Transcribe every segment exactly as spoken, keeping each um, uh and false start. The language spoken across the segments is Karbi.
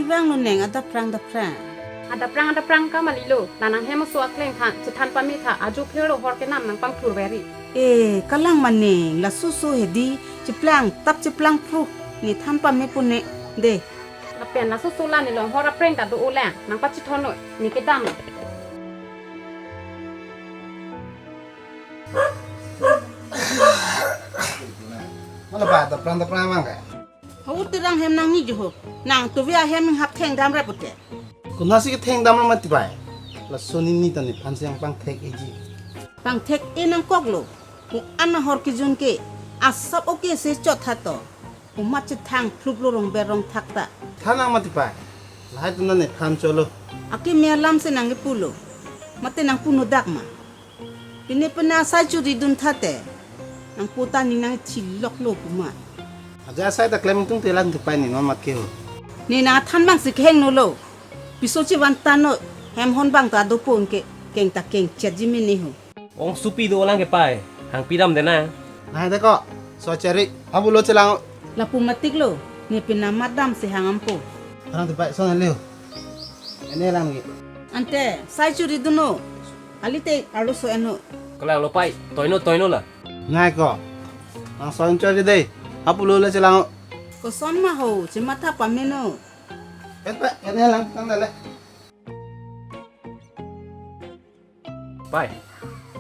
Vanglo neng, adaphrang daphrang. Adaphrang adaphrang kamalilo, la nang hem oso akleng than, chethan pame tha, ajo phirlo hor kenam nangpangthur veri. Eh, kalang ma neng, laso so hedi, cheplang, tap cheplang pru, ne than pame pune, de. Lapen laso so la ne long hor apreng ta do-o lang, nangpachethon noi, ne kedam. Mala ba, daphrang daphrang mang ka? Hau terang hem nangni jo ho. Nang tuvi ahem hap thengdam ra pute. Konatsi kethengdam ra mati pai. Laso nini ta nephan si nangpangthek-eji. Pangthek-e nangkoklo. Ko an ahor kejun ke asap oke se chot tha to. Komat chethang phluplo rong berong thak ta. Than nang mati pai. Lahai tu nephan cholo. Akeme alam si nangkepulo. Mate nangpunodak ma. Pine pine asai churi dun tha te. Nangpo ta ne nangthiloklo puma. Aja asai ta klem tung te lang tu pai ne non mat ke ho. Ne nangthan bang si keheng nolo. Piso chevan tano, hem hon bang ta dopo-un ke, keng ta keng chetji mene ho. Ongsopi do lang ke pai, hang pidam de na. Nai de ko, so cheri, abu lo chelang. Lapu matik lo, ne pina madam si hang ampo. Arang tu pai, so na leo. Ene lang ke. Ante, sai churi dunno. Kalite arloso enno. Kalang lo pai, toino toino la. Nai ko. Nang so churi de. Apu lo le chelang. Koson ma ho, chematha pameno. Et pa, ene lang tang dale. Pai,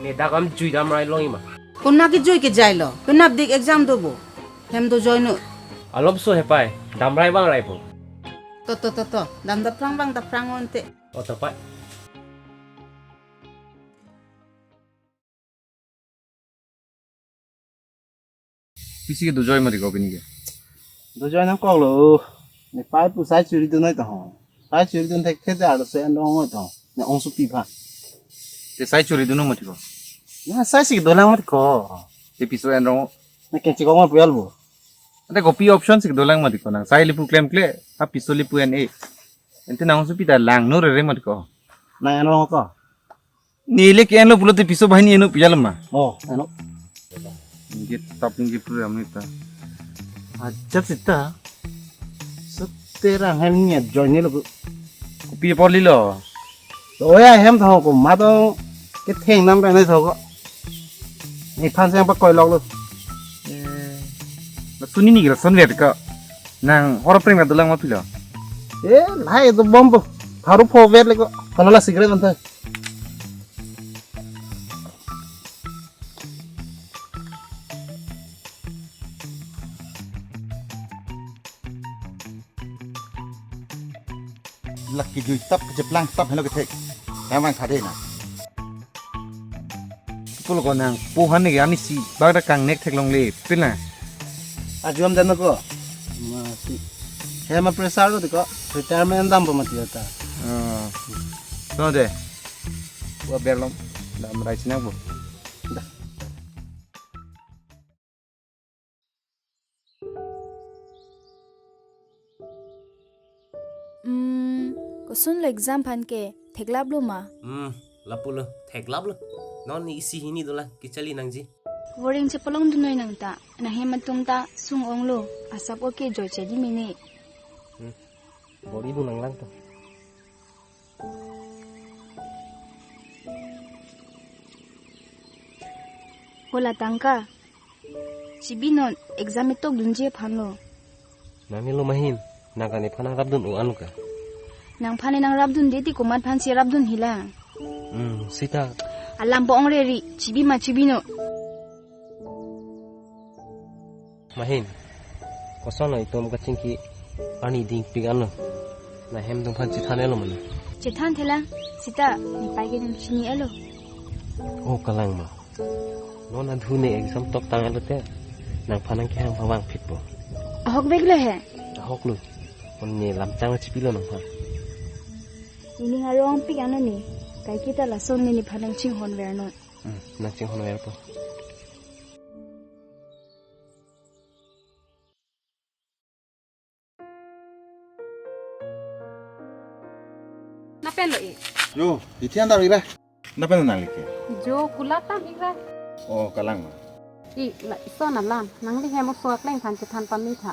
ne dak am jui dam rai long ima. Konat kejui kejai lo, penap dik exam dopo. Hem do join noi. Alom so he pai, dam rai bang rai po. To to to to, dam daphrang bang daphrang onte. O to pai. Pisi ke dojoi mati ko pini ke. Dojoi nangkoklo. Ne pai pu sai churi dun noi to ho. Sai churi dun thek thek arloso enrong noi to. Ne ongsopi pha. Te sai churi dun mati ko. Na sai si dolang mati ko. Te piso enrong. Na kengchikong ma pu albo. Ante kopi option si dolang mati ko nang. Sai lipu klemkle. Ha piso lipu en e. Ante nang ongsopi ta lang no rere mati ko. Nang enrong ko. Neli ke enlo pulote piso banghini enlo pijal ma. Oh, ano. Ningke tap ningke pura amita. Ajab sita. Soterang hem ni join ni lo. Kopi porlilo. Oh ya, hem tho ko mato kethengdam pen tho ko. Nephan si nangpakoiloklo. Eh. Laso nini ke lason vet ka. Nang hor apreng ka dolang ma pilo. Eh, lahai dobom po. Haru pho vet le ko. Kono la cigarette anta. Lak kejui tap kejeplang tap helo kethek. Yang bang khade na. Pulo ko nang pohan ne ani si bagda kangnek theklongle pina. Ajuam dan ko. Masi. Hem a pressure lo ko. Retirement dam po mati ta. Oh. So de. Wa berlom dam rai sinang po. Da. Hmm, koson lo exam aphan ke theklaplo ma? Hmm, lapulo, theklaplo. Non isi hini dolang, kachali nangji. Boring chepalong dun noi nang ta, nang hem atum ta sung-onglo, asap oke joiche di mene. Hmm, bor-i dun nanglang to. Hola tangka. Chibi non exam itok dunji aphan lo. Nang nilo mahin, nang kan nephan nangrapdun-o anlo ka. Nangphan nangrapdunde ti komat aphan si rapdun hilang. Hmm, sita. Alam po ong reri, chibi ma chibi non. Mahin, koson lo itum kachingki arni dingpik anlo. Nang hem atum aphan chethan-elo mane. Chethan thelang, sita, ne pai ke nang chini-elo. Oh, kalang ma. Non adhu ne exam tok tang alote, nangphan nangkehang pavang phitpo. Ahok vek le he. Ahok lo. Pon ne lamchang chipilo nangphan. Nening arong pik ano ne. Kaike ta lason ne nephan nangchinghon ver non. Hmm, nangchinghon verpo. Lapen lo e. Yo, ithian ta ira. Lapen nang like. Jo, kulat tam ira. Oh, kalang ma. I, la ison alam, nangli hem oso akleng aphan chethan pame tha.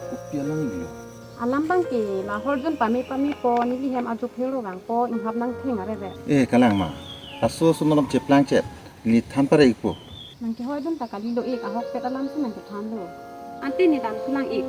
Kopi alam lo. Alam abang ke la horjun pame pame po, neli hem ajo phelo vangpo, inghap nangtheng areve. Eh, kalang ma. Laso sunonom cheplang chet, neli than pare ikpo. Nang kehoidun ta kalilo ik, ahokpet alam si nang kethanlo. Ante ne damthulang ik.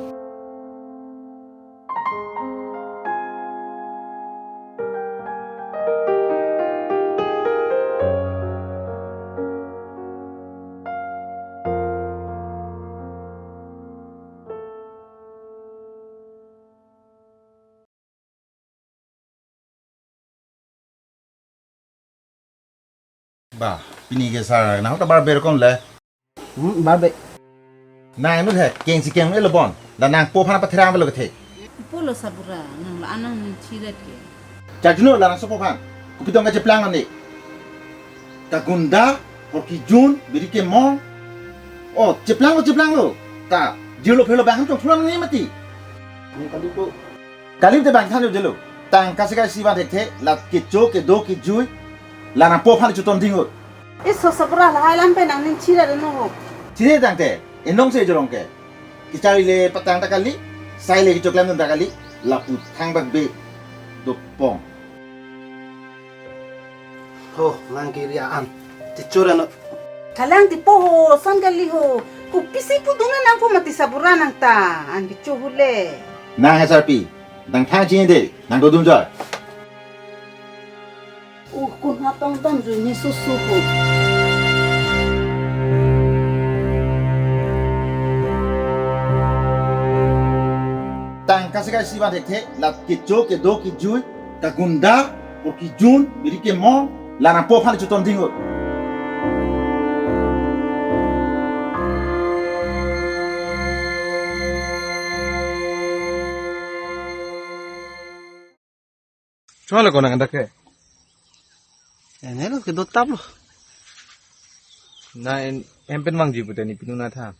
Ba, pini ke sar, nang ta bar ber kom le. Hmm, bar ber. Nang enu he, keng si keng elo bon. La nangpo aphan patherang avelo kethe. Pulo Sabura, nang la-an nangning chiret ke. Chak juno la nangsopo aphan. Kopi tong kacheplang ani. Kagunda, korkijun, biri kemong. Oh, cheplanglo, cheplanglo. Ta, jirlo phelo bang chongthulang ni mati. Ni kali po. Kali te bang than jelo. Tangka sika isi van thekthe, la kecho, kedo, kejui. La nangpo aphan chotonding ho. Iso Sabura lahai lam pen nangning chiret no. Chiret tangte, enong se jorong ke. Kecharli le patang ta kali, sai le kechoklem ta kali, lapu thangbak be dopong. Ho, nang kiri an. Tichur ano. Kalang ti po ho, son kali ho. Kopisi pudun nangpo mati Sabura nang ta, an kecho hule. Nang asarpi, nang thang chini de, nang dodun jor. Uh, kun hatong dam ju ni susu ho. Tangka sika isi van thekthe, la kecho, kedo, kejui, kagunda, korkijun, biri kemong, la nangpo aphan chotonding ho. Chua lo ko nang dak ke? Ene lo kedo tap lo. Na en, en pen vangji pute ni pinu na tha.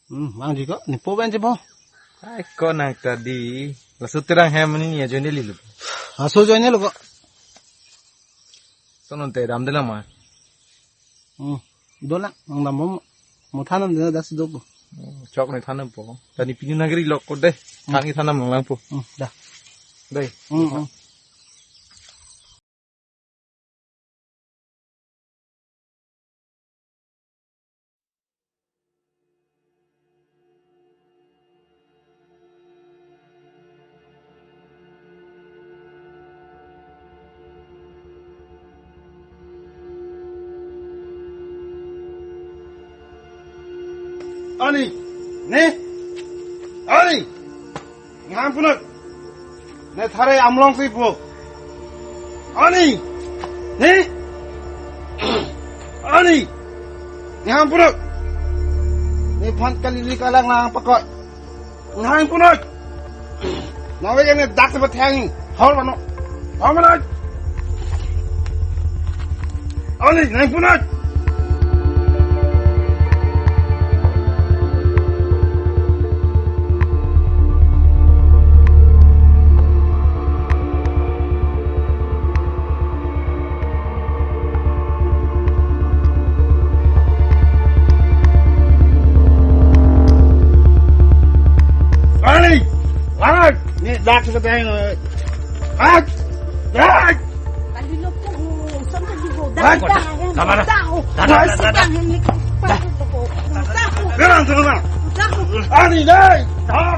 Hmm, vangji ko, ne po ben je po. Ai ko nang ta di. Laso terang hem ni ni ajoine lilo. Aso joine lo ko. Sonon te dam de la ma. Hmm. Dolang, ang dam mo, mo thanam dena das do po. Hmm, chok ne thanam po. Tani pinu nagri lok ko de. Hmm. Tani thanam lang po. Hmm, dah. Dai. Hmm, hmm. Ani, ne? Ani! Niham punak. Ne thare amlong si po. Ani! Ne? Ani! Niham punak. Ne phan kalili kalang lang pakoi. Niham punak. Nawe ne dak sepat hang. Hor mano. Hor mano. Ani, nang punat. Ani, langat. Ni dak sepat hang. At! At! Kalilo po ho, sampai di ho. Dah, dah, dah, dah, dah, dah, dah, dah, dah, dah. Dah, dah, dah, dah. Dah, dah, dah, dah. Ani, dai! Dah!